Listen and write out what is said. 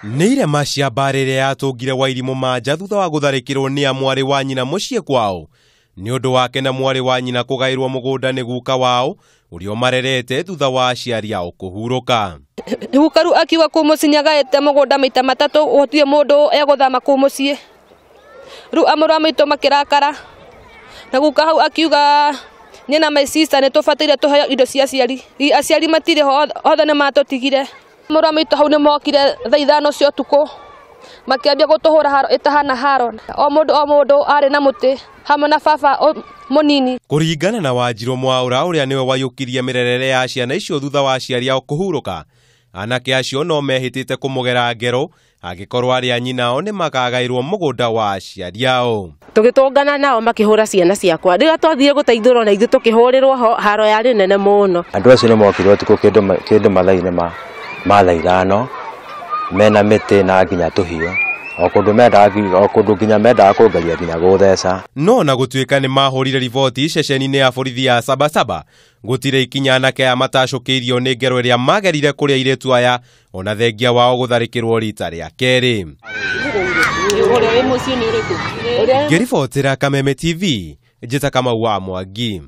Nĩ irema cia mbarĩ ĩrĩa yatũngire Wairimũ Manja thutha wa gũtharĩkĩrwo nĩ a mwarĩ wa nyina mũciĩ kwao nĩ ũndũ wake na mwarĩ wa nyina kũgaĩrwo mũgũnda nĩ guka wao ũrĩa ũmarerete thutha wa aciari ao kũhurũka. Guka rĩu akiuga kũu mũciĩ nĩagaĩte mũgũnda maita matatũ gũtirĩ mũndũ egũthama kũu mũciĩ. Rĩu amũrũ a maitũ makĩrakara na guka hau akiuga niĩ na my sister nĩ tũbataire tũheo indo cia aciari. Aciari matirĩ ho, othe nĩ matũtigire. Mũrũ wa maitũ hau nĩ mokire thaa 5 cia ũtukũ makĩambia gũtũhũra haro ĩtahana haro. O mũndũ o mũndũ arĩ na mũtĩ hamwe na baba mũnini. Kũringana na Wanjirũ Mwaũra ũrĩa nĩwe waiyũkirie mĩrerere ya ciana icio thutha wa aciari ao kũhurũka, anake acio no mehĩtĩte kũmũgera ngero angĩkorwo arĩa nyinao nĩ makagaĩrwo mũgũnda wa aciari ao. Tũgĩtũngana nao makĩhũra ciana ciakwa. Rĩrĩa twathire gũteithũrwo na ithuĩ tũkĩhũrĩrwo ho, haro yarĩ nene mũno. Andũ acio nĩ mokire ũtukũ kĩndũ mathaa-inĩ ma thaa 5 mena mĩtĩ na nginya tũhiũ. O kũndũ mendaga o kũndũ nginya mendaga kũngeria nginya gũtheca. No na gũtuĩka nĩ mahũrire riboti ceceni-inĩ ya borithi ya Sabasaba, gũtirĩ ikinya anake aya matacũkĩirio nĩ ngero ĩrĩa magerire kũrĩ airĩtu aya ona thengia wao gũtharĩkĩrwo rita rĩa kerĩ. Ngĩribotera Kameme TV, njĩta Kamau wa Mwangi.